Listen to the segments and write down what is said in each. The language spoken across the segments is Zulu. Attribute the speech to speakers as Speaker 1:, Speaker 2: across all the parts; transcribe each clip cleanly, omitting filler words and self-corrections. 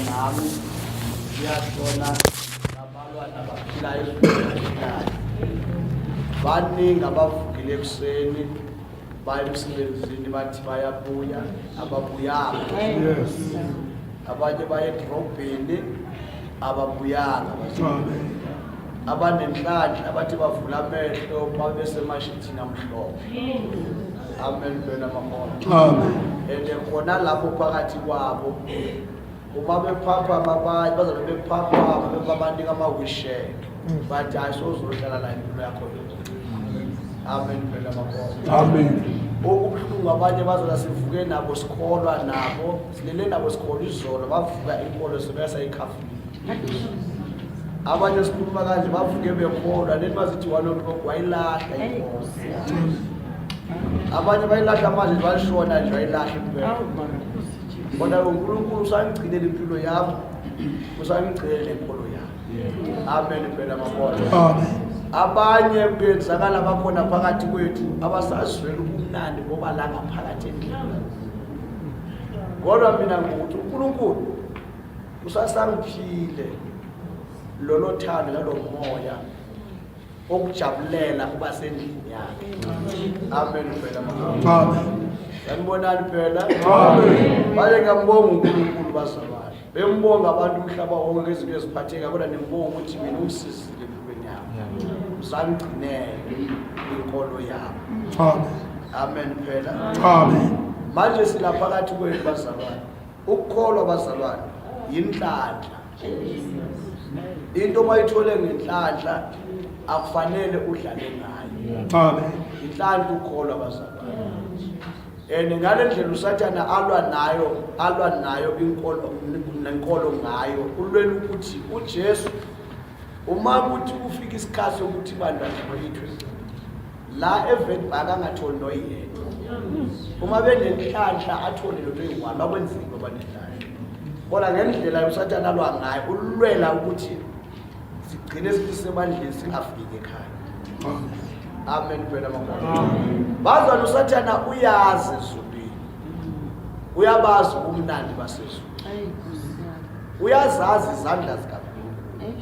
Speaker 1: nami, liyashona labalwa nabaphilayo ezweni. Baningi abavukile ekuseni baya emsebenzini, bathi bayabuya, ababuyanga. Abanye baye edrobheni, ababuyanga.
Speaker 2: Amen.
Speaker 1: Abanenhlanhla bathi bavula amehlo babesemashithini amhlophe. Amen phela makholwa.
Speaker 2: Amen.
Speaker 1: And khona lapho phakathi kwabo, uma bephaphama, abanye bazabe bephaphama, bebabanika ama-wheelchair, bathi, "Hayi, sozohlala la impilo yakho yonke." Amen phela makholwa.
Speaker 2: Amen.
Speaker 1: Okubuhlungu, abanye bazola sivuke nabo, sikholwa nabo, silele nabo, sikholwa izolo, bavuka inkolo sebesayikhafini. Abanye sikhuluma kanje bavuke bekholwa, leti bazithi 1 o'clock wayilahla inkolo. Abanye bayilahla manje, balishona nje, wayilahla impela. Kodwa uNkulunkulu usangigcinele impilo yami, usangigcinele nenkolo yami. Amen phela makholwa.
Speaker 2: Amen.
Speaker 1: Abanye kuyenzakala bakhona phakathi kwethu abasazwela ubumnandi ngoba la ngaphakathi endlini, kodwa mina ngokuthi uNkulunkulu usasangiphile lolo thando nalo moya okujabulela uba sendlini yakhe. Amen phela makholwa.
Speaker 2: Amen.
Speaker 1: Sanibonani phela.
Speaker 2: Amen.
Speaker 1: Manje ngiyambonga uNkulunkulu, bazalwane. Bembonga abantu umhlaba wonke ngezinto eziphatheka, kodwa nimbonga ukuthi mina ungisizile empilweni yami, usangigcinele inkolo yami.
Speaker 2: Amen.
Speaker 1: Amen phela.
Speaker 2: Amen.
Speaker 1: Manje silaphakathi kwethu, bazalwane. Ukukholwa, bazalwane, yinhlanhla. Into mayithole ngenhlanhla akufanele udlale ngayo.
Speaker 2: Amen.
Speaker 1: Inhlanhla ukukholwa, bazalwane, and ngale ndlela uSathana alwa nayo inkolo nenkolo ngayo, ulwela ukuthi uJesu uma kuthi kufika isikhathi sokuthi ibandla lichithwe la eVetbank angatholi noyedwa. Uma benenhlanhla athole lento eyi-one, bakwenzima banenhlanhla, kodwa ngendlela uSathana alwa ngayo ulwela ukuthi sigcine sisebandleni, singafiki ekhaya. Amen phela makholwa. Bazwana, uSathana uyazi ezulwini, uyabazi ubumnandi basezulwini, uyazazi izandla zikaNkulunkulu.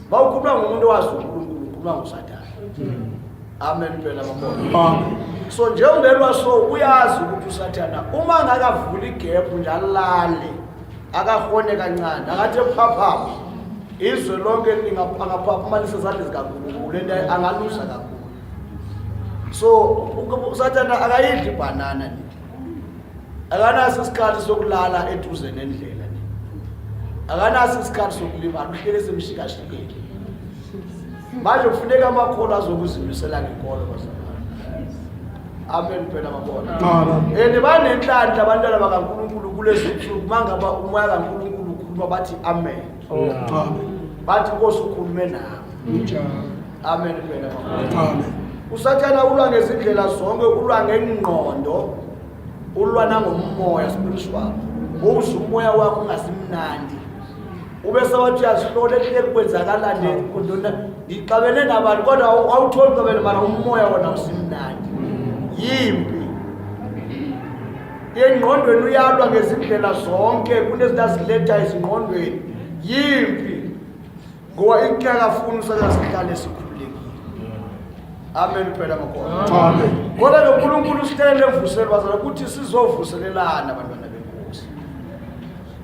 Speaker 1: Bawukhuluma ngomuntu owazi uNkulunkulu, ukhuluma ngoSathana. Amen phela makholwa.
Speaker 2: Amen.
Speaker 1: So njengoba so uyazi ukuthi uSathana uma ngakavula igap nje alale, akahone kancane, akathi ephaphama, izwe lonke lingaphaphama uma lisezandleni zikaNkulunkulu, lento angaluza kakhulu. So uSathana akayidli ibhanana ni, akanaso isikhathi sokulala eduze nendlela ni, akanaso isikhathi sokulimala, uhlele semshikashikeni. Manje kufuneka amakholwa azokuzimisela ngenkolo, bazalwane. Amen phela makholwa.
Speaker 2: Amen.
Speaker 1: And banenhlanhla abantwana bakaNkulunkulu kulezi nsuku, mangaba umoya kaNkulunkulu ukhuluma, bathi amen.
Speaker 2: Amen.
Speaker 1: Bathi, "Nkosi, ukhulume nami."
Speaker 2: Njalo.
Speaker 1: Amen phela makholwa.
Speaker 2: Amen.
Speaker 1: Usathana ulwa ngezindlela zonke, ulwa ngengqondo, ulwa nangomoya, spiritual, uze umoya wakho ungasimnandi, ube sewathi uyazihlola ehleki, kwenzakalani, ngixabene nabantu, kodwa awutholi xabene, mara umoya wona usimnandi. Yimpi engqondweni, uyalwa ngezindlela zonke, kunezinto aziletha ezingqondweni. Yimpi ngoba akafuni usathana sihlale sikhululekile. Amen phela makholwa.
Speaker 2: Amen.
Speaker 1: Kodwa lo Nkulunkulu usihlelele emvuselo, bazalwane, ukuthi sizovuselelana, abantwana benkosi.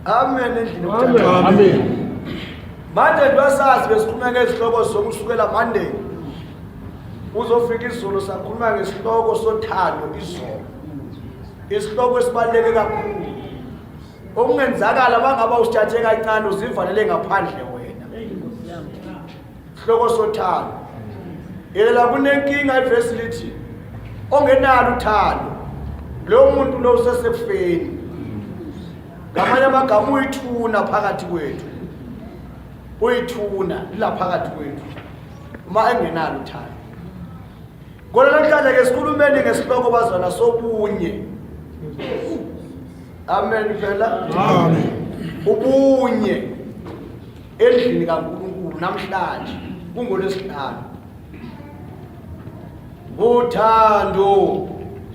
Speaker 1: Amen endlini yokuthandaza.
Speaker 2: Amen.
Speaker 1: Manje njengoba besikhuluma ngezihloko zokusukela Monday uzofika izolo, sakhuluma ngesihloko sothando izolo, isihloko esibaluleke kakhulu okungenzakala bangaba usithathe kancane uzivalele ngaphandle wena. Sihloko sothando yela, kunenkinga, ivesi lithi ongenalo uthando, lo muntu lo usesekufeni. Ngamanye amagama uyithuna phakathi kwethu, uyithuna lila phakathi kwethu uma engenalo uthando. Kodwa namhlanje ke sikhulumeni ngesihloko, bazwana, sobunye. Amen phela.
Speaker 2: Amen.
Speaker 1: Ubunye endlini kaNkulunkulu. Namhlanje kungolwesihlanu. Uthando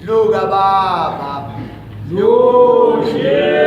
Speaker 1: lukaBaba luhle.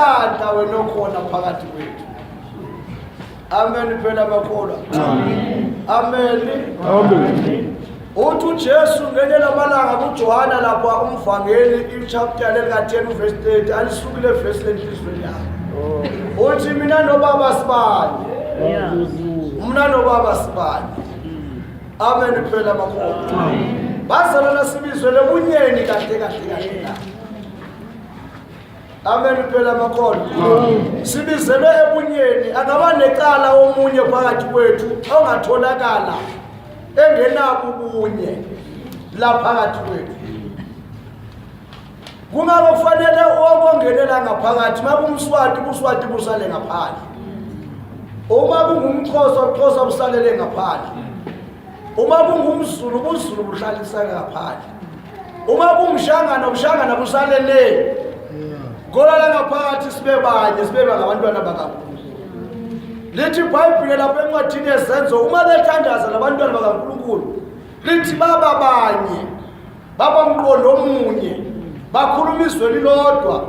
Speaker 1: Unenhlanhla wena okhona phakathi kwethu. Amen phela bakholwa. Amen. Amen.
Speaker 2: Amen.
Speaker 1: Uthi uJesu ngenye lamalanga kuJohana lapha umvangeli ichapter lika-10 uverse 30 alisukile verse lenhliziyweni yakhe.
Speaker 2: Oh.
Speaker 1: Uthi mina nobaba sibanye. Mina nobaba sibanye. Amen phela bakholwa. Bazalwana sibizwe lebunyeni kahle kahle kahle. Amen phela makholwa. Sibizelwe ebunyeni angaba necala omunye phakathi kwethu ongatholakala engenabo ubunye la phakathi kwethu. Kungako kufanele wonke ongenela ngaphakathi makumswati buswati busale ngaphandle. Uma kungumxhosa uxhosa busalele ngaphandle. Uma kungumZulu ubuZulu buhlalisana ngaphandle. Uma kungumshangana umshangana busalele. Ngola la ngaphakathi sibe banye sibe ngabantwana bakaNkulunkulu. Lithi iBhayibhile lapha encwadini yezenzo uma bethandaza labantwana bakaNkulunkulu lithi baba banye baba mqondo omunye bakhuluma izwi elilodwa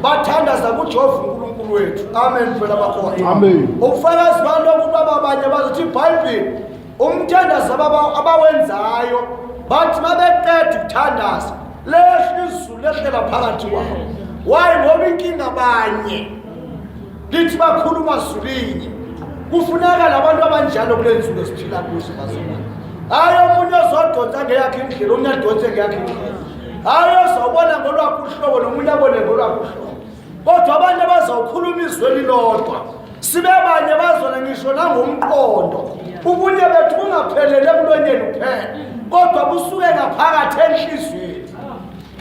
Speaker 1: bathandaza kuJehova uNkulunkulu wethu. Amen mfela bakhona.
Speaker 2: Amen.
Speaker 1: Ubufakazi balokhu baba banye bazothi iBhayibhile umthandazo abawenzayo bathi mabeqeda ukuthandaza lehla izulu lehlela phakathi kwabo. Why? Ngoba inkinga banye lithi bakhuluma zulinye. Kufuneka labantu abanjalo kule nsuku esiphila kuzo bazalwane. Hayi omunye ozodonsa ngeyakhe indlela, omunye adonse ngeyakhe indlela. Hayi ozobona ngolwakhe uhlobo nomunye abone ngolwakhe uhlobo. Kodwa abantu abazawukhuluma izwi elilodwa sibe banye bazona ngisho nangomqondo. Ubunye bethu bungaphelele emlonyeni kuphela, kodwa busuke ngaphakathi enhliziyweni.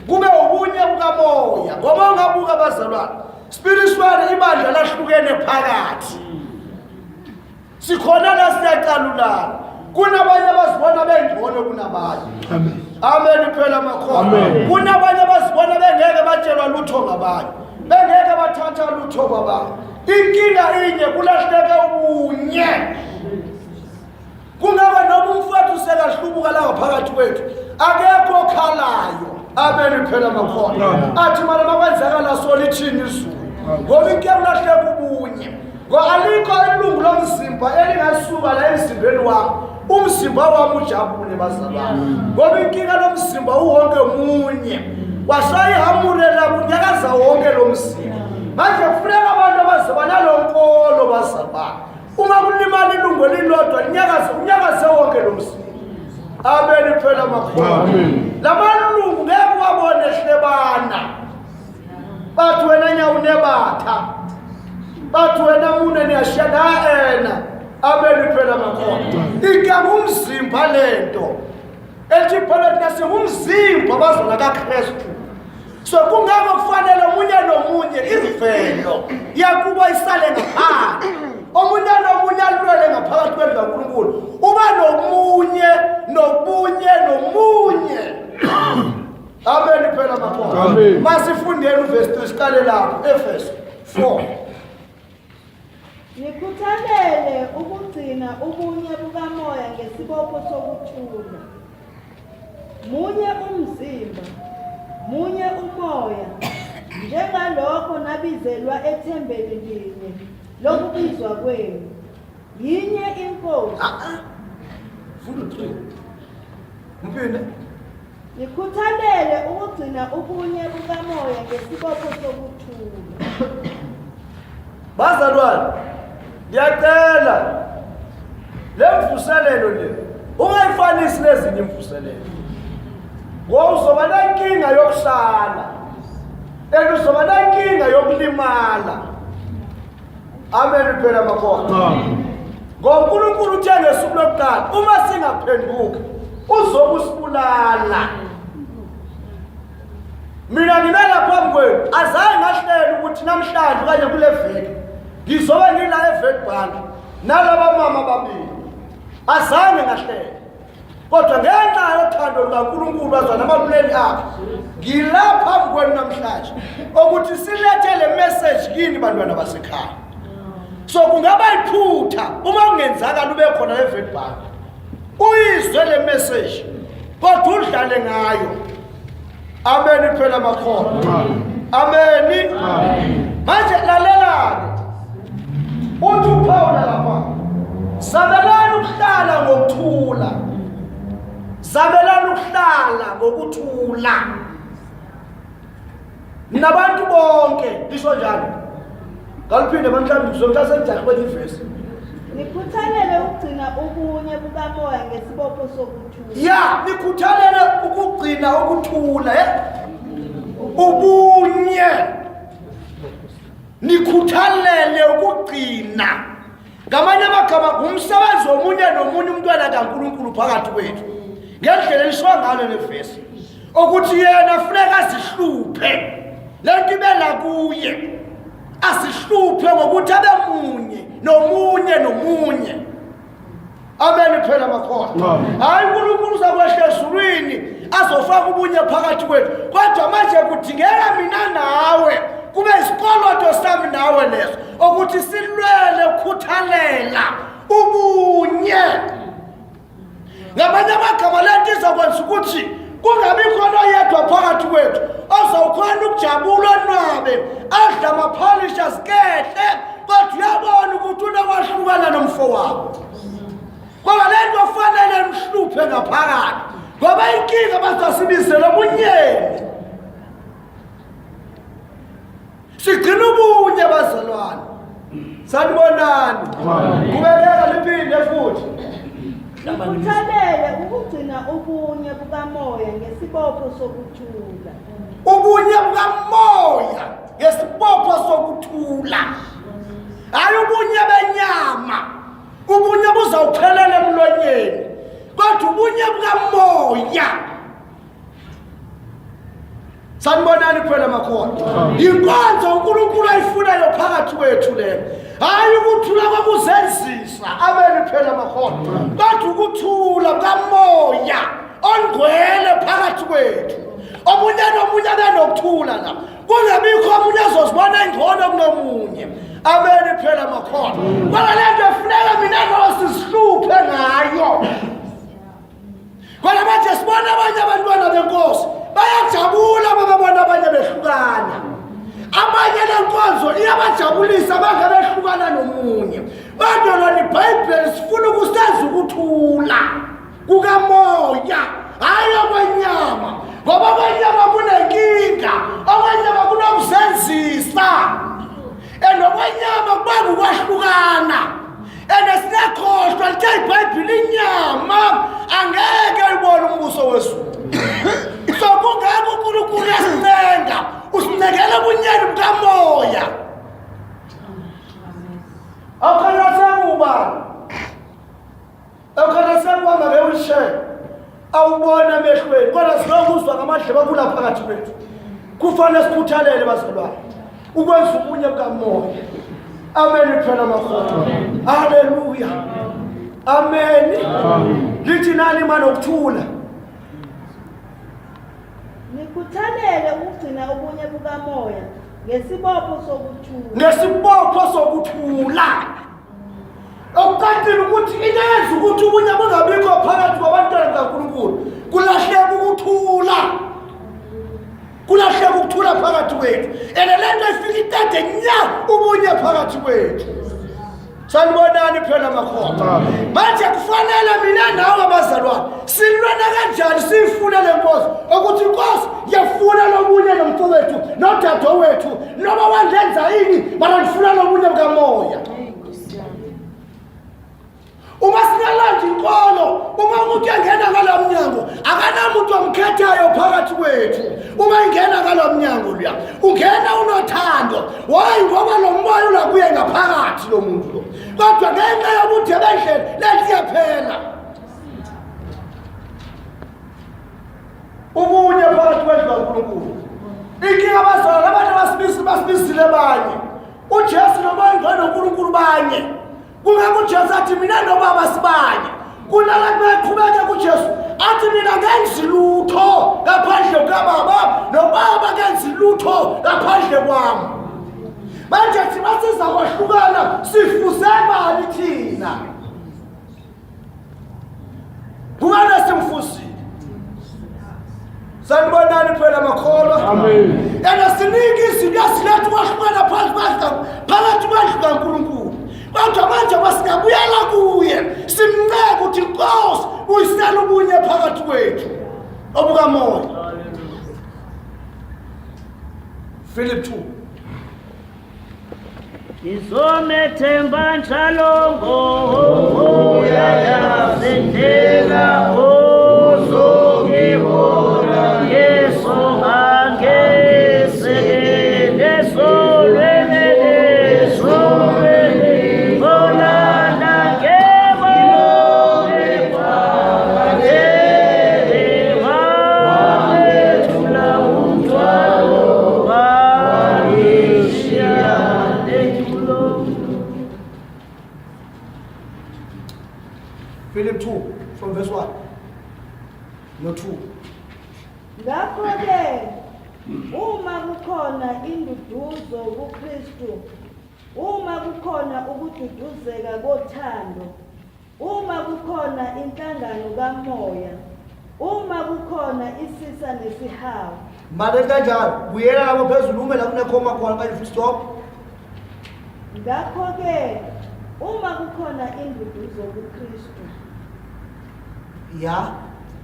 Speaker 1: Kube ubunye bukamoya. Ngoba ungabuka abazalwane, spiritually ibandla lahlukene phakathi. Sikhona la siyacalulana. Kunabanye abazibona bengcono kunabanye.
Speaker 2: Amen.
Speaker 1: Amen phela makholwa. Kunabanye abazibona bengeke batshelwa lutho ngabanye. Bengeke bathatha lutho kwabanye. Inkinga inye kulahleke ubunye. Kungaba noma umfowethu sekahlubuka la ngaphakathi kwethu akekho okhalayo. Amen phela makholwa. Athi mana makwenzakala so lithini izulu. Ngoba inkinga kulahleka ubunye. Ngoba alikho ilungu lomzimba elingasuka la emzimbeni wami umzimba wami ujabule bazalwane. Ngoba inkinga lomzimba uwonke munye. Washaya ihamure la kunyakaza wonke lo mzimba. Manje kufuneka abantu abazoba nalo nkolo bazalwane. Uma kulimala ilungu elilodwa linyakaze unyakaze wonke lo mzimba. Amen phela makholwa.
Speaker 2: Amen.
Speaker 1: Lamalungu ngeke uwabone hlebana. Bathi wena nyawunebatha. Bathi wena mune niyashiyana ena. Amen phela makholwa. Igama umzimba lento. Ethi phela thina singumzimba bazona kaKristu. So kungako kufanele omunye nomunye imvelo yakubo isale ngaphandle. Omunye nomunye alwele ngaphakathi kwendlu kaNkulunkulu. Uba nomunye nobunye nomunye. Amen phela makholwa.
Speaker 2: Amen.
Speaker 1: Masifundeni uverse 3 siqale lapho Efeso 4.
Speaker 3: Nikhuthalele ukugcina ubunye bukamoya ngesibopho sokuthula. Munye umzimba, munye umoya, njengalokho nabizelwa ethembeni linye lokubizwa kwenu. Yinye iNkosi.
Speaker 1: Funda u3. Mphinde.
Speaker 3: Nikhuthalele ukugcina ubunye bukamoya ngesibopho sokuthula.
Speaker 1: Bazalwane, ngiyacela le mvuselelo le ungayifanisi nezinye imvuselelo. Ngoba uzoba nenkinga yokusala. And uzoba nenkinga yokulimala. Amen phela makholwa.
Speaker 2: Amen.
Speaker 1: Ngoba uNkulunkulu uthe ngesuku lokuqala uma singaphenduka uzobusibulala. Mina ngimela phambi kwenu azange ngahlela ukuthi namhlanje okanye kule veki ngizobe ngila eVetbank nalaba mama babili. Azange ngahlela. Kodwa ngenxa yothando lukaNkulunkulu bazwana amaluleli akhe ngila phambi kwenu namhlanje ukuthi silethe le message kini bantwana basekhaya. So kungaba iphutha uma kungenzakala ube khona eVetbank. Uyizwe le message kodwa udlale ngayo. Amen phela makholwa. Amen. Manje ukuthula Nabantu bonke lisho njalo. Ngaliphinde mhlawumbe ngizomhla sengijahe kwenye ivesi.
Speaker 3: Nikhuthalele ukugcina ubunye bukamoya ngesibopho sokuthula.
Speaker 1: Ya, nikhuthalele ukugcina ukuthula, eh? Ubunye. Nikhuthalele ukugcina. Ngamanye amagama ngumsebenzi womunye nomunye umntwana kaNkulunkulu phakathi kwethu. Ngendlela elisho ngalo levesi. Ukuthi yena funeka azihluphe. Lento ibe la kuye. Azihluphe ngokuthi abe munye nomunye nomunye. Amen phela makhona. Hayi uNkulunkulu uzakwehla ezulwini azofaka ubunye phakathi kwethu. Kodwa manje kudingeka mina nawe kube isikoloto sami nawe leso ukuthi silwele ukukhuthalela ubunye. Ngamanye amagama lento izokwenza ukuthi kungabi khona oyedwa phakathi kwethu ozawukhona ukujabula onwabe adle amaphalishi azikehle kodwa uyabona ukuthi unokwahlukana nomfowabo ngoba le nto fanele imhluphe ngaphakathi ngoba inkinga bazasibizela obunyeni sigcina ubunye bazalwane sanibonani kubekeka liphinde futhi
Speaker 3: Nikhuthalele ukugcina ubunye bukamoya ngesibopho sokuthula.
Speaker 1: Ubunye bukamoya ngesibopho sokuthula. Hayi ubunye benyama. Ubunye buzawuphelela emlonyeni. Kodwa ubunye bukamoya Sanibonani kuphela makhona. Inkonzo uNkulunkulu ayifunayo phakathi kwethu le. Hayi ukuthula kokuzenzisa. Amen kuphela makhona. Kodwa ukuthula kamoya ongcwele phakathi kwethu. Omunye nomunye abenokuthula la. Kungabikho omunye azozibona engcono kunomunye. Amen kuphela makhona. Kodwa le nto efuneka mina nawe sizihluphe ngayo. Kodwa manje sibona abanye abantwana benkosi bayajabula bababona abanye behlukana. Abanye lenkonzo iyabajabulisa bangabehlukana nomunye. Kodwa lona iBhayibheli sifuna ukusenza ukuthula kukamoya hayi okwenyama ngoba okwenyama kunenkinga okwenyama kunokuzenzisa and okwenyama kubanga ukwahlukana and singakhohlwa lithe ibhayibhile inyama angeke ibone umbuso wezulu so kungeke unkulunkulu uyasincenga usincengela ubunyeni bukamoya awukhathaseki ubani awukhathaseki uhamba nge-wheelchair awubona emehlweni kodwa silokuzwa ngamadlebe akula phakathi kwethu kufanele sikhuthalele bazalwane ukwenza ubunye bukamoya amen kuphela makhona haleluya amen lithi nani manokuthula
Speaker 3: Nikhuthalele ukugcina ubunye bukamoya ngesibopho sokuthula.
Speaker 1: Ngesibopho sokuthula. Okucacile ukuthi into eyenza ukuthi ubunye bungabikho phakathi kwabantwana bakaNkulunkulu kulahleka ukuthula. Kulahleka ukuthula phakathi kwethu. And le nto ifika iqede nya ubunye phakathi kwethu. Sanibonani phela makhona. Manje kufanele mina nawe bazalwane silwana kanjani siyifune le nkosi ukuthi inkosi ngiyafuna lomunye nomfowethu nodadewethu noma wandenza yini mara ngifuna lomunye bukamoya. Uma singalanda inkolo, uma umuntu engena ngalo mnyango, akanamuntu omkhethayo phakathi kwethu. Uma ingena ngalo mnyango luya, ungena unothando. Why? Ngoba lo moya ulakuye ngaphakathi lo muntu lo. Kodwa ngenxa yobude bendlela, lento iyaphela. Ubunye phakathi kwendlu kaNkulunkulu. Inkinga abazalwane abantu abasibisi basibisile abanye. UJesu noMoya oNgcwele noNkulunkulu banye. Kungakho uJesu athi mina nobaba sibanye. Kunala kuqhubeke kuJesu athi mina ngenzi lutho ngaphandle kukababa nobaba kenzi lutho ngaphandle kwami. Manje thina siza kwahlukana sifuze bani thina? Kungani simfuzile? Sanibonani phela makholwa.
Speaker 2: Amen.
Speaker 1: And siningi izinto esiletha ukwahlukana phakathi kwendlu phakathi kwendlu kaNkulunkulu. Kodwa manje masingabuyela kuye simnceke ukuthi Nkosi uyisela ubunye phakathi kwethu obukamoya. Philip 2.
Speaker 4: Ngizomethemba njalo ngokuyayazi indlela ozongihola Yesu angisekele solweni solweni bolana ngebo umthwalo wangishiya netulo.
Speaker 1: Philip 2 from verse 1 no 2.
Speaker 3: Ngakho-ke uma kukhona induduzo kuKristu, uma kukhona ukududuzeka kothando, Uma kukhona inhlangano kamoya, uma kukhona isisa nesihawu.
Speaker 1: Manje kanjalo, buyela lapho phezulu ume la kunekhoma khona kanye full stop.
Speaker 3: Ngakho-ke uma kukhona induduzo kuKristu.
Speaker 1: Ya,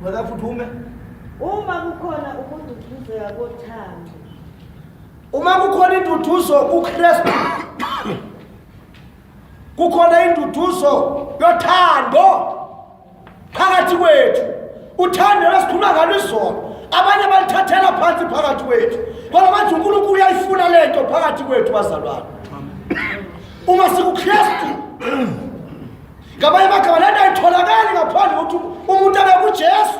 Speaker 1: wena futhi ume.
Speaker 3: Uma kukhona ukududuzeka kothando.
Speaker 1: Uma kukhona induduzo kuKristu. Kukhona induduzo yothando phakathi kwethu. Uthando lesikhuluma ngalo izolo. Abanye balithathela phansi phakathi kwethu. Kodwa manje uNkulunkulu uyayifuna lento phakathi kwethu bazalwane. Uma sikuKristu ngamanye amagama lento ayitholakali ngaphandle kokuthi umuntu abe kuJesu.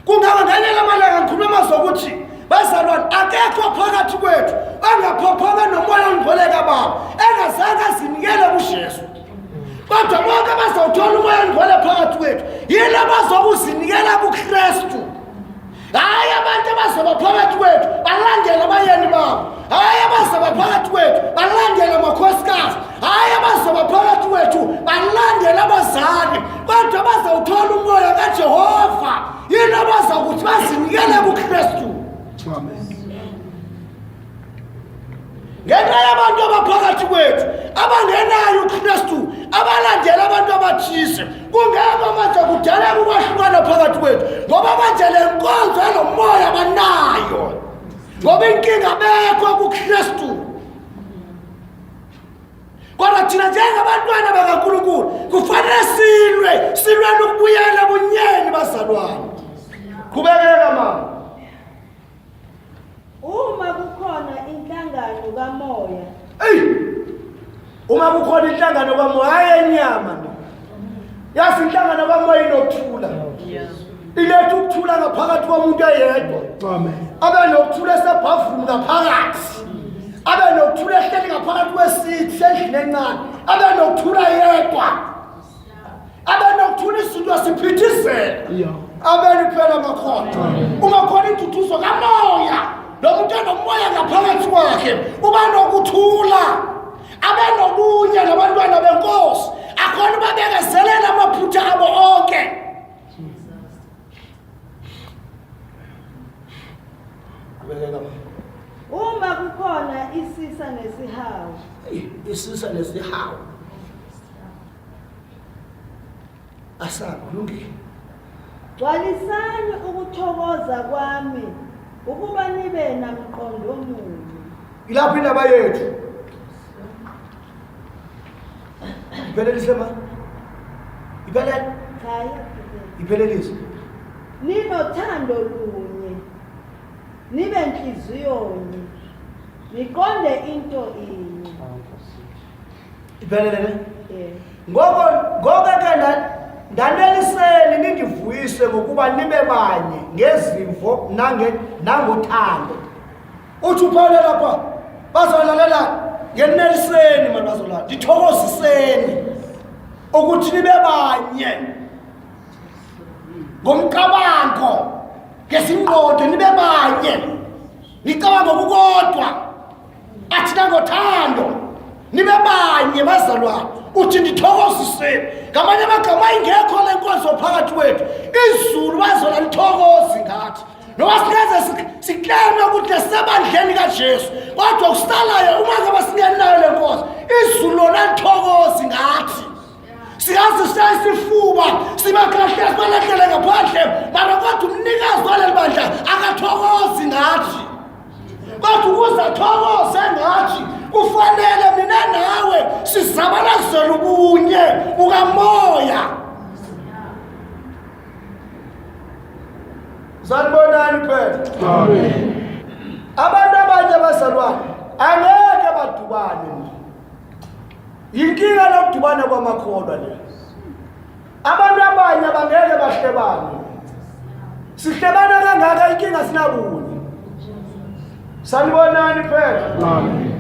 Speaker 1: Kungako ngenye lamalanga ngikhuluma amazwi okuthi bazalwane akekho phakathi kwethu angaphophoma nomoya ongcwele kababa engazange azinikele kuJesu. Kodwa bonke abazawuthola umoya ongcwele phakathi kwethu yini abazokuzinikela kuKristu. Hhayi abantu abazoba phakathi kwethu balandele abayeni babo. Hhayi abazoba phakathi kwethu balandele amakhosikazi. Hhayi abazoba phakathi kwethu balandele abazali. Kodwa bazawuthola umoya kaJehova yini abazakuthi bazinikele kuKristu. Amen. Ngenxa yabantu abaphakathi kwethu abangenayo uKristu, abalandela abantu abathize, kungeke manje kudaleka ukwahlukana phakathi kwethu, ngoba manje le nkonzo yalomoya banayo, ngoba inkinga bekho kuKristu. Kodwa thina njengabantwana bakaNkulunkulu kufanele silwe, silwele ukubuyela ebunyeni bazalwane. Qhubekeka mama.
Speaker 3: Uma kukhona inhlangano kamoya.
Speaker 1: Ey! Uma kukhona inhlangano kamoya hayi enyama no. Yazi inhlangano kamoya inokuthula. Iletha ukuthula ngaphakathi komuntu eyedwa.
Speaker 2: Amen.
Speaker 1: Abe nokuthula esebhavuni ngaphakathi. Abe nokuthula ehleli ngaphakathi kwesithi endlini encane. Abe nokuthula yedwa. Abenokuthula izinto siphithizela. Abeni phela makhona. Uma khona induduzo kamoya, lo muntu enomoya ngaphakathi kwakhe uba nokuthula. Abenobunye nabantwana benkosi. Akhona ubabekezelela amaphutha abo onke. Qhubekeka mama.
Speaker 3: Uma kukhona isisa nesihawu.
Speaker 1: Isisa nesihawu. Asabi kulungile.
Speaker 3: Gcwalisani ukuthokoza kwami ukuba nibe namqondo munye.
Speaker 1: Ilapho indaba yethu. Iphelelise ma. Iphelele.
Speaker 3: Cha, iyaphelela.
Speaker 1: Iphelelise.
Speaker 3: Ninothando lunye, nibe nhliziyonye, niqonde into inye.
Speaker 1: Iphelele ne? Ngoko ngoko ke ndaneliseni nindivuyise ngokuba nibe banye ngezimvo nange nangothando. Uthi uPawule lapha bazolalela ngeneliseni manje bazolala ndithokoziseni ukuthi nibe banye ngomcabango ngesingqondo nibe banye nicabanga okukodwa athi nangothando nibe banye bazalwane uthi ndithokoziseni ngamanye amagama ayingekho le nkonzo phakathi kwethu izulu bazola lithokozi ngathi noma singaze sikleme ukuthi lesebandleni kaJesu kodwa kusalayo uma ngabe singenayo le nkonzo izulu lona lithokozi ngathi Siyazi sishaye isifuba sibakahle sibalahlele ngaphandle mara kodwa umnikazi waleli bandla akathokozi ngathi. Kodwa ukuze athokoze ngathi kufanele mina nawe sizabalazele ubunye bukamoya. Sanibonani phela.
Speaker 2: Amen.
Speaker 1: Abantu abanye abazalwane angeke badubane. Yinkinga lokudubana kwamakholwa le. Abantu abanye abangeke bahlebane. Sihlebana kangaka inkinga sinabunye. Sanibonani phela.
Speaker 2: Amen.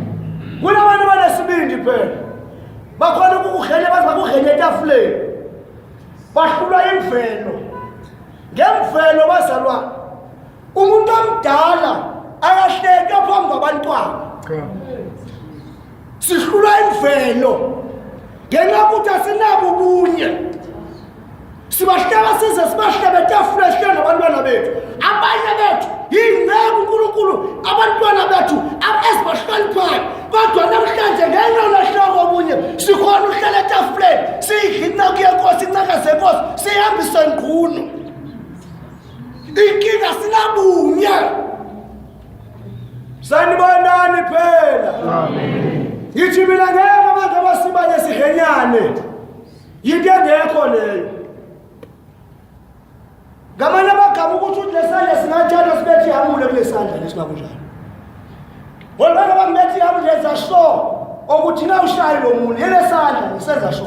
Speaker 1: Kunabantu banesibindi phela. Bakhona ukukuhele baze bakuhele etafuleni. Bahlulwa imvelo. Ngemvelo bazalwane. Umuntu omdala akahlekwa phambi kwabantwana.
Speaker 2: Cha.
Speaker 1: Sihlulwa imvelo. Ngenxa yokuthi asinabo ubunye. Sibahleba size sibahlebe etafula esihleli nabantwana bethu. Abanye bethu yingcebo uNkulunkulu abantwana bethu ezibahloniphayo. Kodwa namhlanje ngenxa yolahloko obunye sikhona uhlala etafuleni siyidla inceku yenkosi inceka zenkosi sihambise ngqunu. Inkinga sinabunye. Sanibonani phela.
Speaker 2: Amen.
Speaker 1: Ngithi mina ngeke abantu abasibanye sihenyane. Yinto engekho leyo. Ngamanye amagama ukuthi uthi lesandla singathatha sibethe ihamule kulesandla lesi ngakunjalo. Ngoba bangibethe ihamule lenza so ukuthi na ushayi lo muntu yelesandla ngisenza so.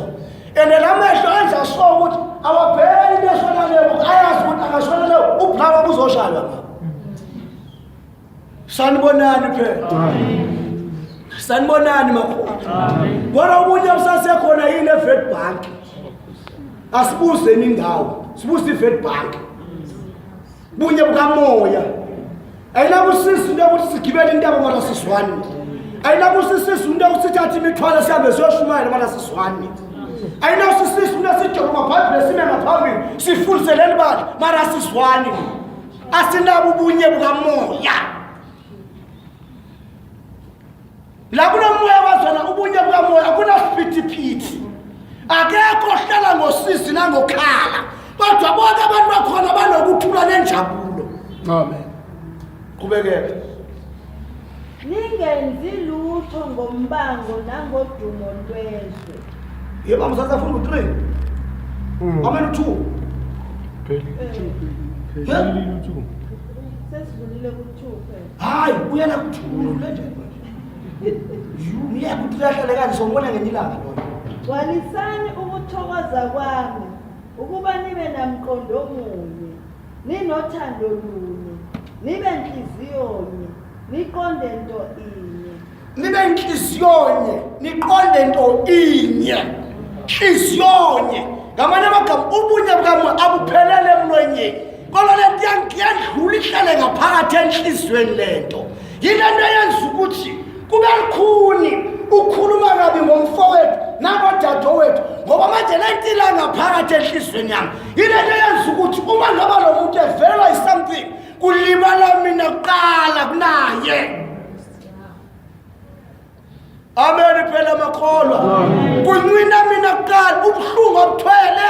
Speaker 1: And la mehlo enza so ukuthi awabheki into eshona leyo ayazi ukuthi akashona leyo ubulawa buzoshaywa ngapha. Sanibonani phela.
Speaker 2: Amen.
Speaker 1: Sanibonani makhosi.
Speaker 4: Amen.
Speaker 1: Kodwa ubunye busasekhona yini eVet Bank? Asibuzeni indawo, sibuze iVet Bank. Bunye bukamoya. Ayinakusisa into yokuthi sigibele intaba mara sizwani. Ayinakusisa into yokuthi sithathe imithwalo sihambe siyoshumayela mara sizwani. Ayinakusisa into sijobe amabhayibhile sime ngaphambili sifundise leli bandla mara sizwani. Asinabo ubunye bukamoya. La kunomoya wazona ubunye bukamoya akunasiphithiphithi. Akekho ohlala ngosizi nangokhala. Kodwa bonke abantu bakhona banokuthula nenjabulo.
Speaker 2: Amen.
Speaker 1: Qhubekeke.
Speaker 3: Ningenzi lutho ngombango nangodumo lwezwe.
Speaker 1: Yebo msasafunda u3. Amen u2.
Speaker 2: Phelile u2.
Speaker 3: Sesidlulile ku-2 phela.
Speaker 1: Hayi, uyena ku2 le nje manje. Uya ku3 ahlale kanje sombona ngenye ilanga loyo.
Speaker 3: Gcwalisani ukuthokoza kwami ukuba nibe namqondo munye, ninothando lunye, nibe nhliziyonye, niqonde nto inye.
Speaker 1: Nibe inhliziyonye, niqonde nto inye. Inhliziyonye. Ngamanye amagama ubunye bukamoya abuphelele emlonyeni. Kodwa le nto iyandlula ihlale ngaphakathi enhliziyweni le nto. Yile nto eyenza ukuthi kube lukhuni ukukhuluma kabi ngomfowethu nangodadewethu ngoba manje le nto ila ngaphakathi enhliziyweni yami. Yile nto eyenza ukuthi uma ngaba lo muntu evelwa yi-something kulimala mina kuqala kunaye. Amen phela makholwa. Kuncina mina kuqala ubuhlungu obuthwele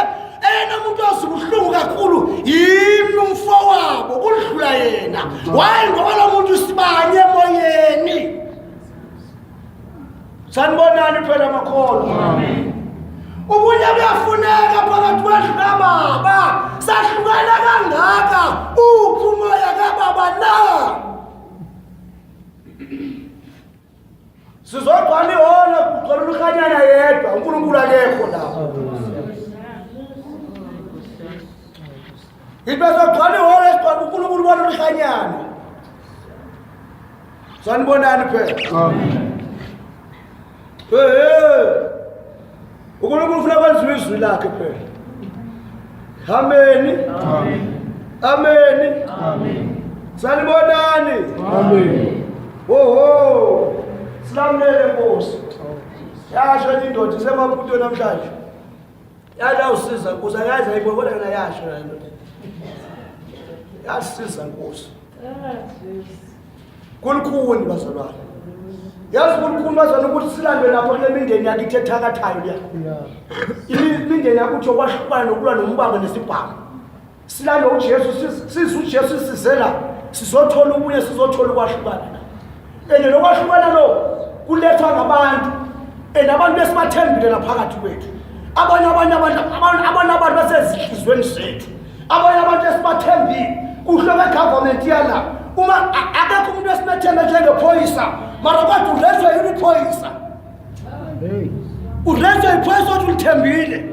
Speaker 1: eyena umuntu ozi ubuhlungu kakhulu yimi umfowabo kudlula yena. Why ngoba lo muntu sibanye emoyeni. Sanibonani phela makholwa.
Speaker 4: Amen.
Speaker 1: Ubunye buyafuneka phakathi kwendlu kababa. Sahlukana kangaka uphi umoya kababa na? Sizogcwala ihholo kugcwala ulukhanyana yedwa uNkulunkulu akekho lapho. Ithi besogcwala ihholo esigcwala uNkulunkulu ubona ulukhanyana. Sanibonani phela.
Speaker 2: Amen.
Speaker 1: Hey hey. uNkulunkulu ufuna kwenziwe izwi lakhe phela. Ameni.
Speaker 2: Amen.
Speaker 1: Ameni.
Speaker 4: Amen.
Speaker 1: Sanibonani.
Speaker 2: Amen.
Speaker 1: Oho. Silamulele Nkosi. Yasho enye indoda isemaputo namhlanje. Yathi awusiza Nkosi akaze ayibona kodwa yona yasho la ndoda. Yasiza Nkosi. Kulukhuni bazalwane. Yazi kulukhuni bazalwane ukuthi silandwe lapho kule mindeni yakithi ethakathayo leya.
Speaker 2: Yeah.
Speaker 1: Imindeni yakuthi okwahlukana nokulwa nombango nesibhamu. Silande uJesu size uJesu sizela sizothola ubuye sizothola ukwahlukana la. And lokwahlukana lo kulethwa ngabantu and abantu besibathembile laphakathi kwethu. Abanye abanye abantu abanye abantu basezinhlizweni zethu. Abanye abantu esibathembile kuhle kwe-government yala. Uma akekho umuntu esimethembe njengephoyisa, mara kodwa ulethwe yini iphoyisa? Ulethwe iphoyisa othi ulithembile.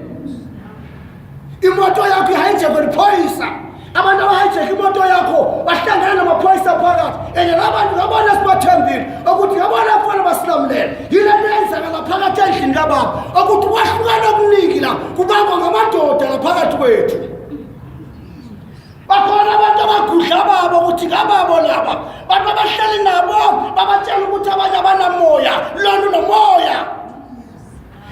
Speaker 1: Imoto yakho ihayijekwe liphoyisa. Abantu abahayijekhe imoto yakho bahlangana namaphoyisa phakathi. And la bantu ngabona esibathembile ukuthi ngabona kufanele basilamulele. Yile nto eyenzeka la phakathi endlini kababa ukuthi kwahlukana okuningi la kubangwa ngamadoda la phakathi kwethu. Bakhona abantu abagudla babo ukuthi ngababo laba. Bantu abahleli nabo babatshela ukuthi abanye abanamoya, lona unomoya.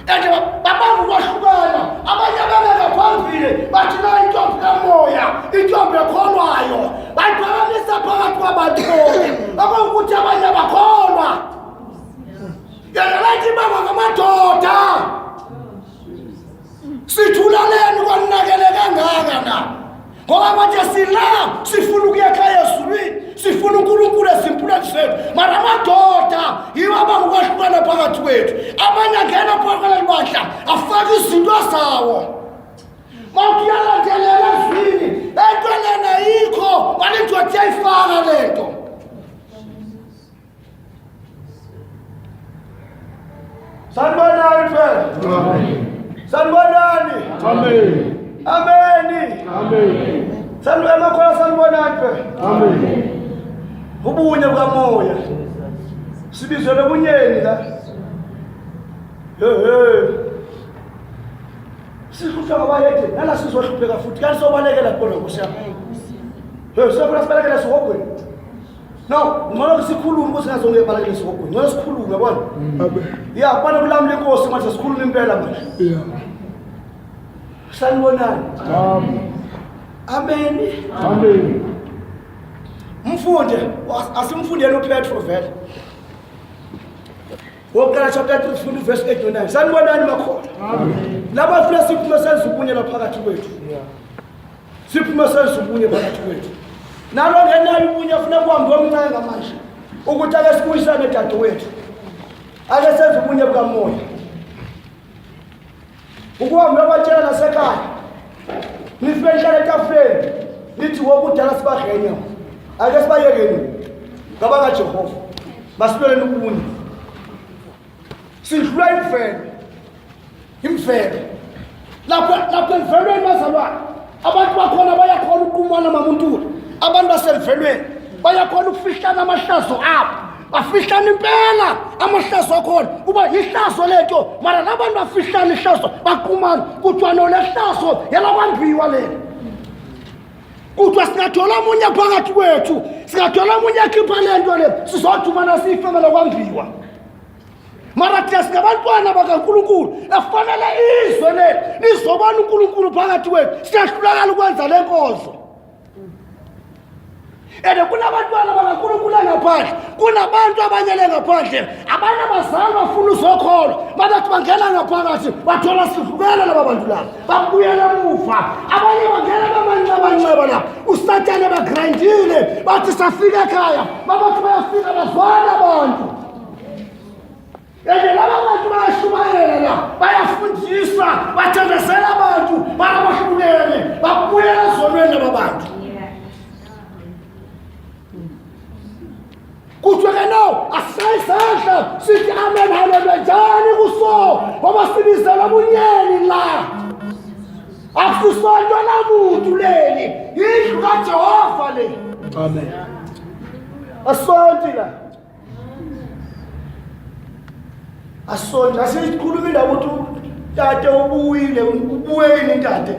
Speaker 1: And babanga ukwahlukana abanye ababeka phambili bathi na intombi kamoya intombi ekholwayo bayiphakamisa phakathi kwabantu bonke okokuthi abanye abakholwa yena lathi ibangwa ngamadoda Sithulaleni kwanakele kangaka na? Ngoba manje sila sifuna ukuya ekhaya ezulwini, sifuna uNkulunkulu ezimpilweni zethu. Mara amadoda yiwo abangukwahlukana phakathi kwethu. Amanye angena phakathi kwaleli bandla afake izinto zawo. Mawuthi uyalandelela ezwini, lento lena ayikho, mara indoda iyayifaka lento. Sanibonani phela.
Speaker 2: Amen.
Speaker 1: Sanibonani.
Speaker 2: Amen.
Speaker 1: Ameni.
Speaker 2: Amen.
Speaker 1: Sanibonani makhola sanibonani phela.
Speaker 2: Amen.
Speaker 1: Ubunye bukamoya. Sibizwe lobunyeni la. He he. Sihlushwa ngabayede nala sizohlupheka futhi kanti sobalekela khona Nkosi yami. He sofuna sibalekele esihogweni. No, ngcono sikhulume ukuthi ngazongebalekela esihogweni. Ngcono sikhulume yabona.
Speaker 2: Amen.
Speaker 1: Ya, kufanele kulamule inkosi manje sikhulume impela manje.
Speaker 2: Yeah.
Speaker 1: Sanibonani.
Speaker 2: Amen.
Speaker 1: Amen.
Speaker 2: Amen.
Speaker 1: Mfunde, asimfundele uPetro vele. Wokuqala chapter 3 funda verse 8 no 9. Sanibonani makhona.
Speaker 2: Amen.
Speaker 1: Laba funa siphume senze ubunye la phakathi kwethu. Siphume senze ubunye phakathi kwethu. Nalo ngenayo ubunye funa kuhambe omncenga manje ukuthi ake sibuyisane dadewethu. Ake senze ubunye bukamoya. Ukuhambe uyobatshela nasekhaya. Nifike nihlale etafuleni nithi wokudala sibagenya. Ake sibayekeni. NgabakaJehova. Masilweleni ubunye. Sidlula imvelo. Imvelo. Lapha lapha emvelweni bazalwane. Abantu bakhona bayakhona ukuqumana mamuntula. Abantu basemvelweni bayakhona ukufihlana amahlazo abo. Bafihlana impela amahlazo akhona. Kuba yihlazo lento mara labantu bafihlana ihlazo baqumana kuthiwa nolehlazo yelakwambiwa leli. Kuthiwa singathola omunye phakathi kwethu, singathola omunye akhipha lento le, sizodumana siyifemele kwambiwa. Mara thina singabantwana bakaNkulunkulu efanele izwe leli lizobona uNkulunkulu phakathi kwethu siyahlulakala ukwenza le nkonzo and kunabantwana bakaNkulunkulu angaphandle kunabantu abanyele ngaphandle abanabazali bafuna uzokholwa babathi bangena ngaphakathi bathola sihlukene laba bantu laba babuyela emuva abanye bangena bamanxebanxeba la usathane bagrandile bathi safika ekhaya babathi bayafika bazwana abantu Ende laba bantu bayashumayela la, bayafundisa, bathandazela abantu, barabahlukene, babuyela ezonweni laba bantu. Kuthiwa ke no, asisayi isandla sithi amen haleluya njani kuso ngoba sibizela bunyeni la. Akusonto lamuntu leli, yindlu kaJehova le.
Speaker 2: Amen.
Speaker 1: Asonti la. Asonje asikhuluma indaba ukuthi tate ubuyile ubuye yini tate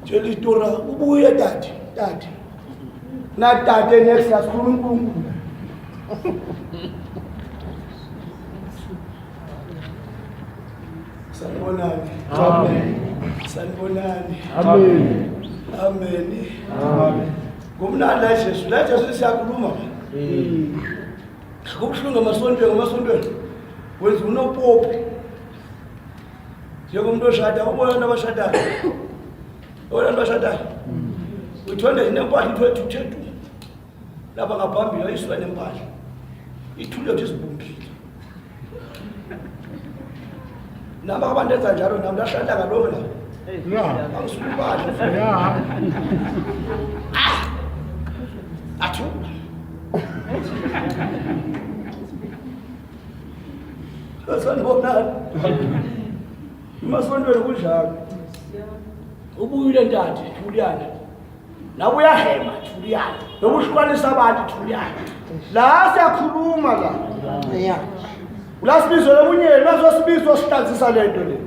Speaker 1: tshela isitori ubuye tate tate na tate next asikhuluma uNkulunkulu Sanibonani.
Speaker 2: Amen.
Speaker 1: Sanibonani.
Speaker 2: Amen.
Speaker 1: Amen.
Speaker 2: Amen.
Speaker 1: Kumnandi la Jesu. La Jesu siyakhuluma. Kubuhlungu emasontweni emasontweni. Wenza unopopi. Njengomuntu oshada ubona abantu abashadayo. Ubona abantu abashadayo. Ithonde nempahla ithwethu uthethu. Lapha ngaphambili ayisuka nempahla. Ithule nje isibumbile. Nami abantu enza njalo nami lahlala kalonke la.
Speaker 2: Yeah.
Speaker 1: Angisuka impahla.
Speaker 2: Yeah.
Speaker 1: Athula. Sanibonani. Emasontweni kunjalo. Ubuyile ntathi Thuliyana. Nawe uyahema Thuliyana. Nokuhlukanisa abantu Thuliyana. La siyakhuluma la.
Speaker 3: Yeah.
Speaker 1: La sibizwe lobunyeni bazosibizwa sihlanzisa lento le.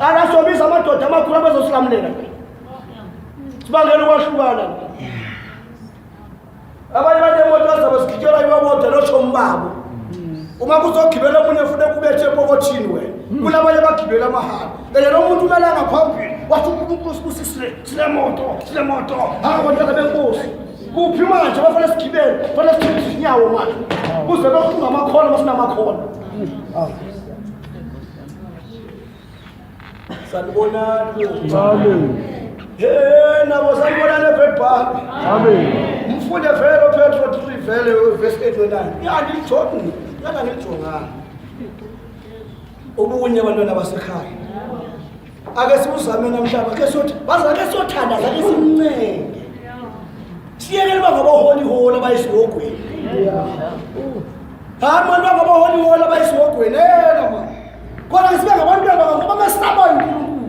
Speaker 1: Ala sobiza amadoda amakhulu abazosilamulela. Sibangela ukwahlukana. Abanye banemoto zabo zigitshelwa ibabodwa noshomi babo. Uma kuzogibela omunye fune kubethe epokothini wena. Kunabanye bagibela amahhala. Kanye lo muntu ulala ngaphambili wathi uNkulunkulu sibusisile sile moto sile moto. Hawu bantwana benkosi. Kuphi manje bafanele sigibele, fanele sithinte izinyawo manje. Kuze befunga amakhono masinamakhono. Sanibonani.
Speaker 2: Amen.
Speaker 1: Hey nabo sanibonani eBedbank.
Speaker 2: Amen.
Speaker 1: Mfunde vele uPetro 3 vele verse 8 no 9. Ya ngilijongi, yana ngilijongana. Ubunye abantwana basekhaya. Ake siwuzame namhlanje, ake sothi, baze ake sothandaza ake simncenge. Siyekele uba ngabaholiholi abayisihogweni. Hayi mani bangabaholiholi abayisihogweni, ena mani. Kodwa ke sibe ngabantwana ngoba besabayo uNkulunkulu.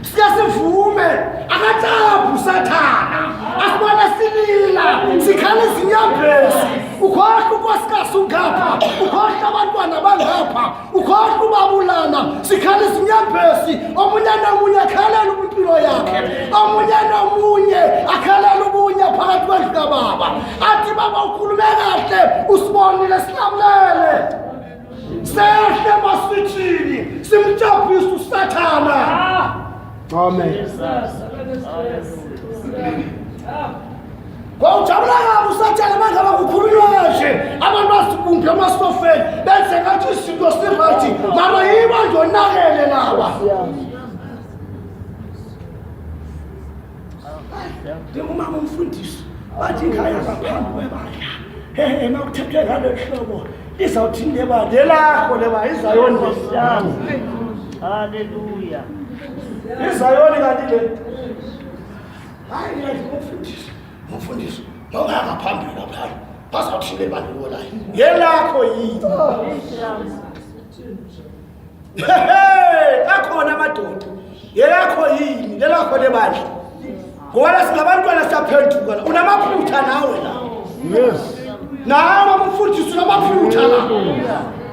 Speaker 1: Sike sivume akataphu usathana. Asibone silila, sikhala izinyembezi. Ukhohlwa unkosikazi ungapha, ukhohlwa abantwana bangapha, ukhohlwa ubabulana, sikhala izinyembezi. Omunye nomunye akhalela impilo yakhe, omunye nomunye akhalela ubunye phakathi kwendlu kababa. Athi baba ukhulume kahle, usibonile silamulele. Sehle emaswitshini, simtshapise usathana.
Speaker 2: Amen.
Speaker 1: Kwawujabula kabi usathane manje kukhulunywa kanje abantu basibumbe emasofeni benze ngathi izinto sirathi mara yibo nje onakele lawa. Ndingumama umfundisi bathi ikhaya ngaphambi kwebandla. Hehe makuthethwe ngalolu hlobo lizawuthini lebandla elakho leba izayoni le.
Speaker 4: Hallelujah.
Speaker 1: Izayoni kanti le. Hayi mina ndingumfundisi. Umfundisi mawungaya ngaphambili laphaya bazawuthini lebandla liwolayo. Yelakho yini? Hehe, akhona amadoda. Yelakho yini? Lelakho lebandla. Ngoba singabantwana siyaphenduka la. Unamaphutha nawe la.
Speaker 2: Yes.
Speaker 1: Nawe umfundisi unamaphutha la.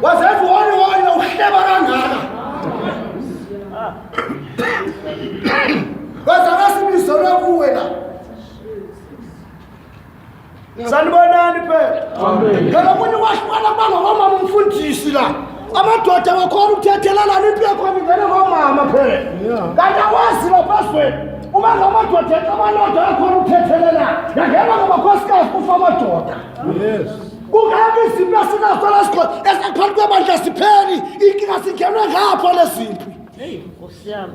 Speaker 1: Wazenza wona wona uhleba kangaka. Wazakasibizelwe kuwe la. Sanibonani phela.
Speaker 2: Amen.
Speaker 1: Phela okunye kwahlukana kubanga ngomama umfundisi la. Amadoda awakhona ukuthethelelana into yakhona ingene ngomama phela.
Speaker 2: Yeah.
Speaker 1: Kanti awazi lapha ezweni. Uma ngamadoda ecabanodwa akhona ukuthethelelana. Yangena ngamakhosikazi kufa amadoda.
Speaker 2: Yes.
Speaker 1: Kungaka izimpi esinazo la sikhona esekuphakathi kwebandla sipheli inkinga singenwe ngapha lezimpi.
Speaker 4: Hey, Nkosi yami.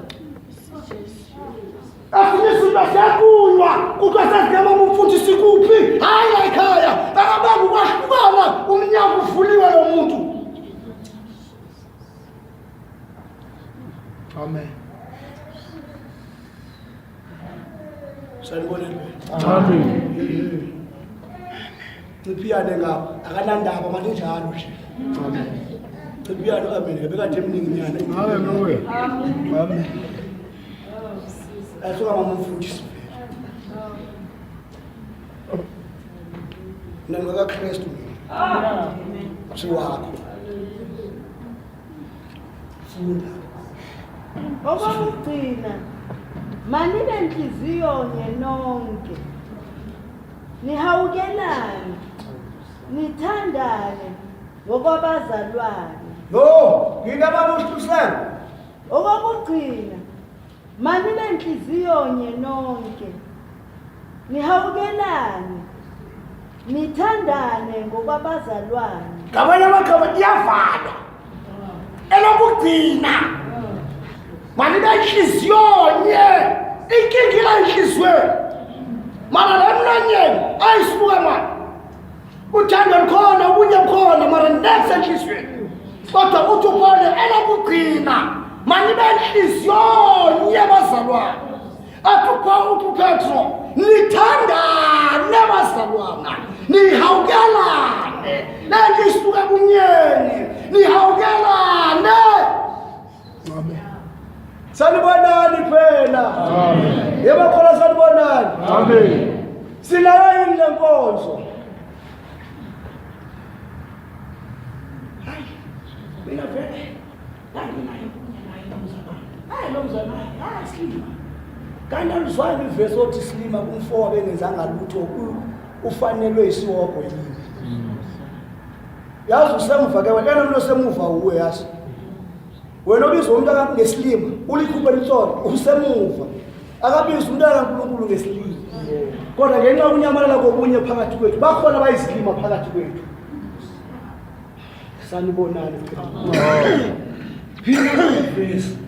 Speaker 1: Esinye izinto siyakunywa kuthiwa sezingema umfundisi kuphi hayi la ekhaya akabanga ukwahlukana umnyango uvuliwe lo muntu.
Speaker 2: Amen.
Speaker 1: Sanibonani.
Speaker 2: Amen.
Speaker 1: Ciphiyane ngapha akanandaba manje njalo nje.
Speaker 2: Amen.
Speaker 1: Ciphiyane amen bekade eminingi nyana.
Speaker 2: Hallelujah. Amen.
Speaker 1: Asuka mama umfundisi vele. Mina ngakaKristu mina. Siwakho. Funda.
Speaker 3: Okokugcina, manibe nhliziyo-nye nonke, nihawukelane, nithandane ngokwabazalwane.
Speaker 1: Yo, ngingaba muhlusela.
Speaker 3: Okokugcina, manibe nhliziyo-nye nonke, nihawukelane, nithandane ngokwabazalwane.
Speaker 1: Ngamanye amagama iyavalwa. Elokugcina. Manibe inhliziyonye. Inkinga ila enhliziyweni. Mara la emlonyeni ayisuka mani. Uthando lukhona, ubunye bukhona, mara next enhliziyweni. Kodwa uthi uPawule elokugcina manibe nhliziyonye bazalwane. Athi uPawulu uPetro nithandane bazalwana, nihawukelane. Le nto isuka ebunyeni, nihawukelane.
Speaker 2: Amen.
Speaker 1: Sanibonani phela.
Speaker 2: Amen.
Speaker 1: Yebo khola sanibonani.
Speaker 2: Amen.
Speaker 1: Sinayo yini le nkonzo? Hayi, mina vele nganginaye kunye naye lo mzalwane. Hayi lo mzalwane, hayi silima. Kanti aluzwani ivesi othi silima kumfowabo engenzanga lutho ufanelwe isihogo yini? Yazi usemuva ke wena, umuntu osemuva uwe yazi. Wena obizwa umuntu ngesilima ulikhuphe litsolo usemuva. Akabizi umuntu kaNkulunkulu ngesilima. Kodwa ngenxa yokunyamalala kobunye phakathi kwethu bakhona abayizilima phakathi kwethu. Sanibonani. Phila ivesi.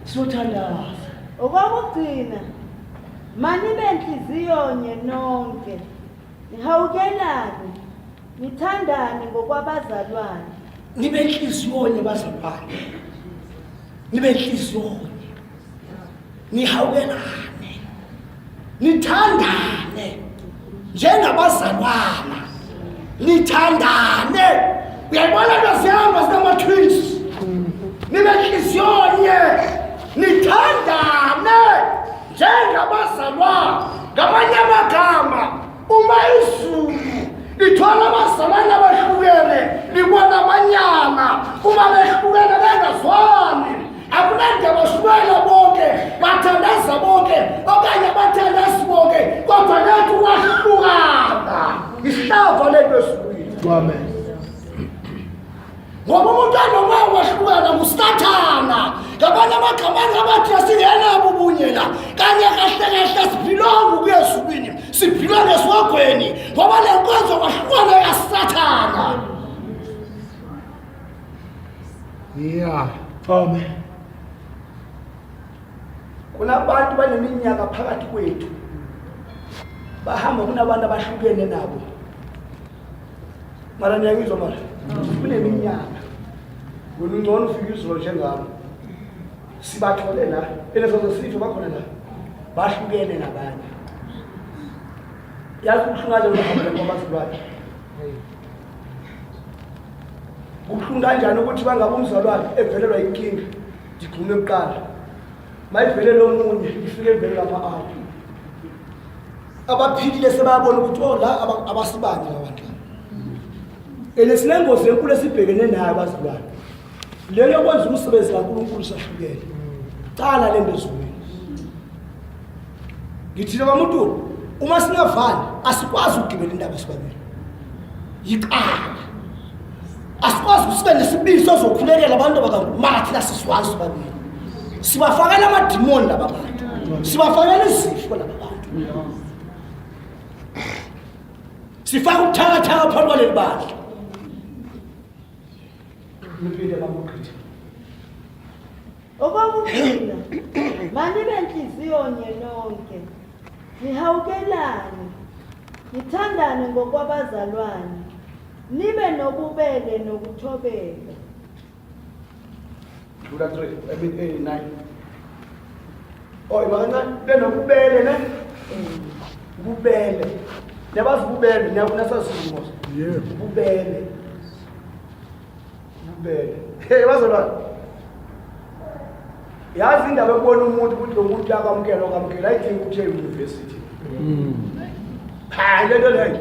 Speaker 1: Siyothandaza.
Speaker 3: Okokugcina, manibe nhliziyonye nonke, nihawukelane, nithandane ngokwabazalwane.
Speaker 1: Nibe nhliziyonye bazalwane. Nibe nhliziyonye. Nihawukelane. Nithandane njengabazalwana. Nithandane. Uyayibona into zihamba zinama-twins. Nibe nhliziyonye. Nithandane njengabazalwane. Ngamanye amagama uma izulu lithwala abazalwane abahlukene libona amanyala uma behlukene bengazwani akunandaba shumayela bonke bathandaza bonke okanye bathandazi bonke kodwa lethu kwahlukana ihlava lento esukwini.
Speaker 2: Amen.
Speaker 1: Ngoba umuntu anomoya wahlukana ngusathana. Ngamanye amagama angabathi asingenabo ubunye la kanye kahle kahle siphilanga ukuya ezulwini, siphila ngesihogweni ngoba le nkonzo kwahlukana yasathana.
Speaker 2: Yeah. Amen.
Speaker 1: Kunabantu baneminyaka phakathi kwethu bahamba kunabantu abahlukene nabo. Mara niyangizwa mara? Kuneminyaka. Wena ungcono ufika izolo njengami. Sibathole la, elesozo sitho bakhona la. Bahlukene nabanye. Yazi kubuhlungu kanjani ukuhamba kwabazalwane. Kubuhlungu kanjani ukuthi bangabe umzalwane evelelwa inkinga ndigxume kuqala. Mayivelele omunye ifike ivele lapha apho. Abaphilile sebayabona ukuthi oh la abasibani laba bantu. Ene sinengozi enkulu esibhekene nayo bazalwane. Leyo yokwenza umsebenzi kaNkulunkulu sahlukene. Cala lento ezulwini. Ngithi bamuntu uma singavani asikwazi ukugibela indaba sibabili. Yiqala. Asikwazi ukuthi sibe nesibili sozokhulekela abantu bakaNkulunkulu mara thina siswazi sibabili. Sibafakela amadimoni laba bantu. Sibafakela izifo laba bantu. Sifaka ubuthakathaka phakathi kwaleli bandla. Niphinde bamugqithe.
Speaker 3: Okokugcina, manibe nhliziyonye nonke, nihawukelane, nithandane ngokwabazalwane, nibe nobubele nokuthobeka.
Speaker 1: Dlula 3, I mean 8, 9. Oh, imakancane benobubele ne? Ububele. Niyabazi ububele, niyabona mos.
Speaker 2: Yebo.
Speaker 1: Ububele. Ububele. Hey bazalwane. Yazi indaba yokubona umuntu ukuthi lo muntu uyakwamukela okwamukela ayidingi ukuthi uye university. Hayi lento leyo.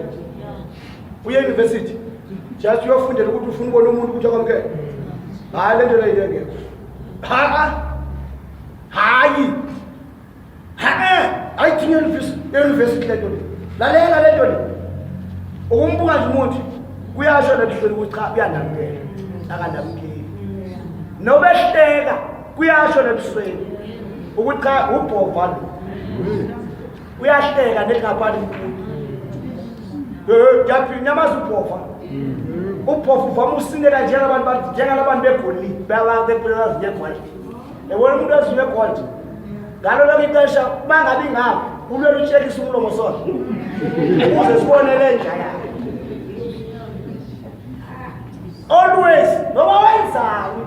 Speaker 1: Uye university. Just uyofundela ukuthi ufuna ukubona umuntu ukuthi akwamukele. Hayi lento leyo ingekho. Ha. Hayi. Ha ayidingi university lento le. Lalela lento le. Ukumbuka nje umuntu kuyasho lebuhlweni ukuthi cha uyanamukela. Akanamukeli. Nobehleka kuyasho lebusweni ukuthi cha ubhova lo. Uyahleka nengapani mkhulu. Eh, yaphi nyamaza ubhova. Ubhova uvama usinela njengabantu bathi njengalabantu begoli, bayababepulazi ngegoli. Yabona umuntu waziwe gold. Ngalo lonke ixesha bangabi ngapha. Ulwela utshekisa umlomo sona. Ukuze sibone le nja yakhe. Always noma wenzani.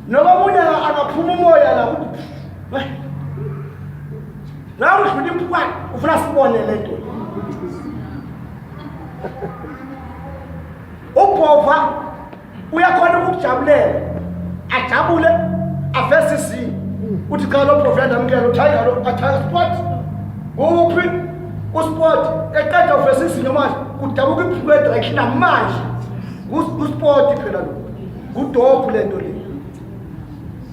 Speaker 1: Noma omunye angaphuma umoya la ukuthi Nawe udlula impukane ufuna sibone le nto. Ubhova uyakhona ukukujabulela ajabule avese isimo uthi cha lo prof yandamukela uthi hayi ngalo athaka sport kuphi usport eqeda uvese izinyo manje kudabuka ibhluku edrakhina manje usport phela lo ngudophu le nto le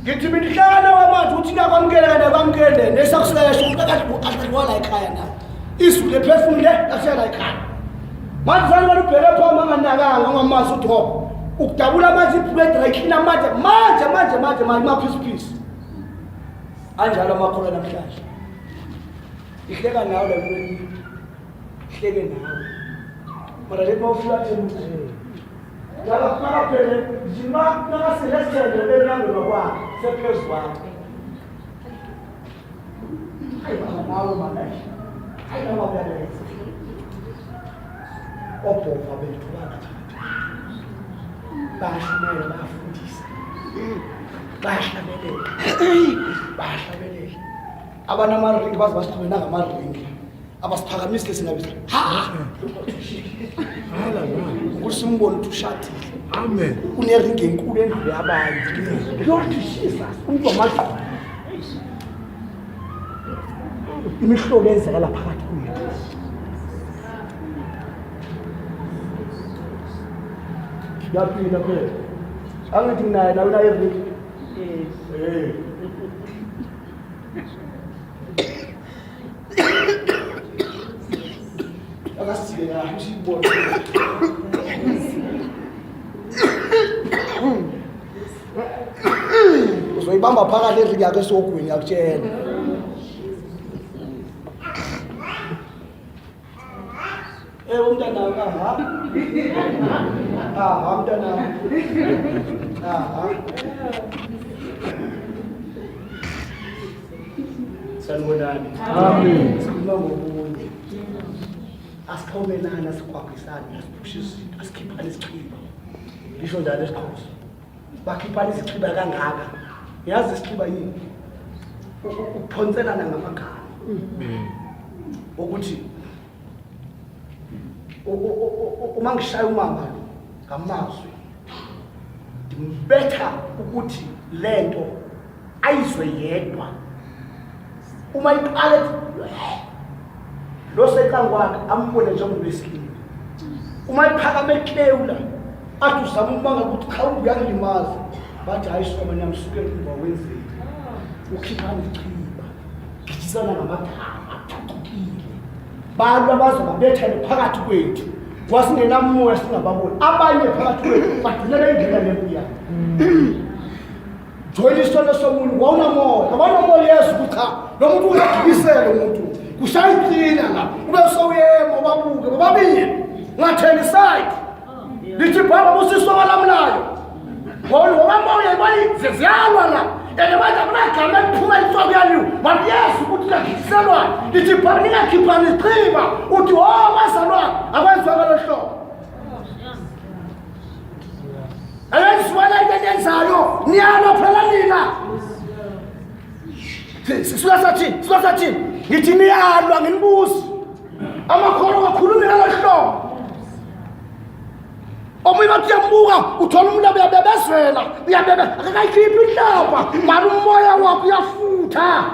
Speaker 1: ngithi mina ihlala wamanje uthi nakwamukela kana kwamukele nesakusesho umuntu akadliwa la ekhaya na izulu lephefumule akusiya la ekhaya manje fanele abantu ubheke phambi anganakanga ungamazi uthi hop ukudabula manje ibhluku edrakhina manje manje manje manje manje maphisiphisi anjalo amakholwa namhlanje ihleka nawe le nto ihleke nawe mara le mawufika emzini Nakaphele njima nakaselesele emnyangweni kwakhe sephezu kwakhe. Hayi baba nawe mana. Hayi nawe uyalenza. Obhova bethu bangaphakathi. Bayashumayela bayafundisa. Bayahlabelela. Bayahlabelela. Abanamaringi baze basixhume nangamaringi. Abasiphakamisi lesingabiza. Ha! Ukuthi simbone ukuthi ushadile.
Speaker 2: Amen.
Speaker 1: Uneringi enkulu endlule abanye. Glory to Jesus. Umuntu wamagqoka. Imihlolo eyenzakala phakathi kwethu. Yaphila phela. Angithi nginaye nawe unaye ringi.
Speaker 4: Yes.
Speaker 1: Eh. Akasijike kahle usibone. Uzoyibamba phakathi endlini yakho esogwini ngiyakutshela. Eh umntanami aha. Aha mntanami. Aha. Sanibonani.
Speaker 2: Amen.
Speaker 1: Sikhuluma ngobunye. Asixhomelana sikwabhisane asiphushe izinto asikhiphane isichiba. Ngisho njalo esiXhosa. Bakhiphana isichiba kangaka. Yazi isichiba yini? Ukuphonselana ngamagama. Ukuthi uma ngishaya umama lo ngamazwi ndimbetha ukuthi lento ayizwe yedwa uma iqala ethi lo seqangu kwakhe ambone njengomuntu wesilima uma iphakama eklewula athi uzama ukumanga ukuthi cha uyangilimaza bathi hayi suka mani yamsukela umva wenzeni ukhiphana ichiba gijisana ngamagama aphucukile balwa baze babethane phakathi kwethu kwasingenamoya singababoni abanye phakathi kwethu bagcina bengena lempi yabo joyina isonto somuntu wawunamoya abanomoya yesu ukuthi cha lo muntu uyagibisela umuntu kushaya inhlina la ube sewuyema ubabuke bobabili ungatheni side lithi bhaba busiswa balamulayo ngoba moya ziyalwa la and manje akunagama eliphuma lithiwa kuyaliwa makuyesu ukuthi kuyagithiselwana lithi bhaba ningakhiphani izichiba uthi o bazalwane akwenziwa ngalo hlobo ayenziwa le nto eniyenzayo niyalwa phela nina sisuka sathini sisuka sathini ngithi niyalwa nginibuzi amakholwa kakhulumi ngalo hlobo omunye bathi uyambuka uthola umuntu uyabebezela uyabebe akakayikhiphi inhlamba mara umoya wakhe uyafutha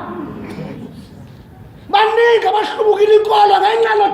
Speaker 1: baningi abahlubukile inkolo ngenxa lo